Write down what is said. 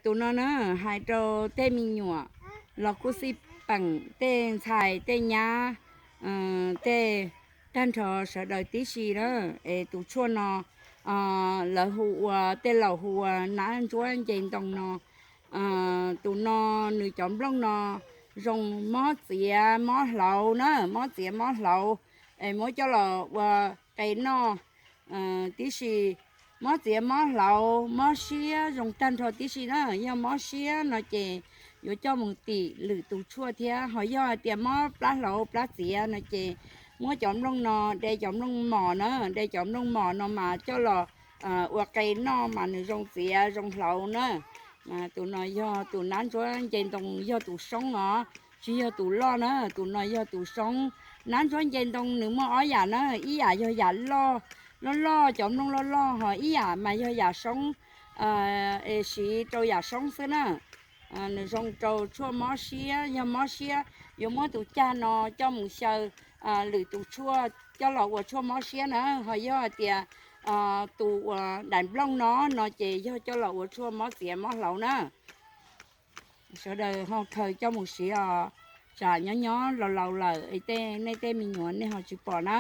Tus no na, hais rau tej me nyuam los kuj xij peem tej ntxhais tej nyab, tej tag nrho sawv daws tib si na, es tus tshuaj no lawv hu ua, tej laus hu ua nab ntsuab nce ntoo no. Tus no nws cov nplooj no zoo mob txiav mob hlauv na, mob txiav mob hlauv, es muab coj los ua qe noj tib si. Mob txiav mob hlauv mob siab zoo tag nrho tib si na. Yog mob siab no ces yuav coj mus tim lwm tus tshuaj thiab. Ho yog hais tias mob plab hlauv plab txiav no ces muab cov nplooj no, de cov nplooj mos na, de cov nplooj mos no mas coj los ua qe noj mas nws zoo txiav zoo hlauv na. Tus no yog tus nab ntsuab nce ntoo, yog tus soob os, tsis yog tus loj na, tus no yog tus soob. Nab ntsuab nce ntoo nws muaj ob yam na, ib yam yog yam loj, loj loj, cov nplooj loj loj, ho ib yam mas yog yam soob, es siv rau yam soob xwb na. Nws zoo rau tshuaj mob siab, yog mob siab yuav muab tus cag no coj mus xyaw lwm tus tshuaj coj los ua tshuaj mob siab na. Ho yog hais tias tus uas daim nplooj no, no ces yog coj los ua tshuaj mob txiav mob hlauv na. Sawv daws ho khaws coj mus siv os, tsam nyob nyob laus laus lawm es tej, nej tej me nyuam nej ho tsis pom na.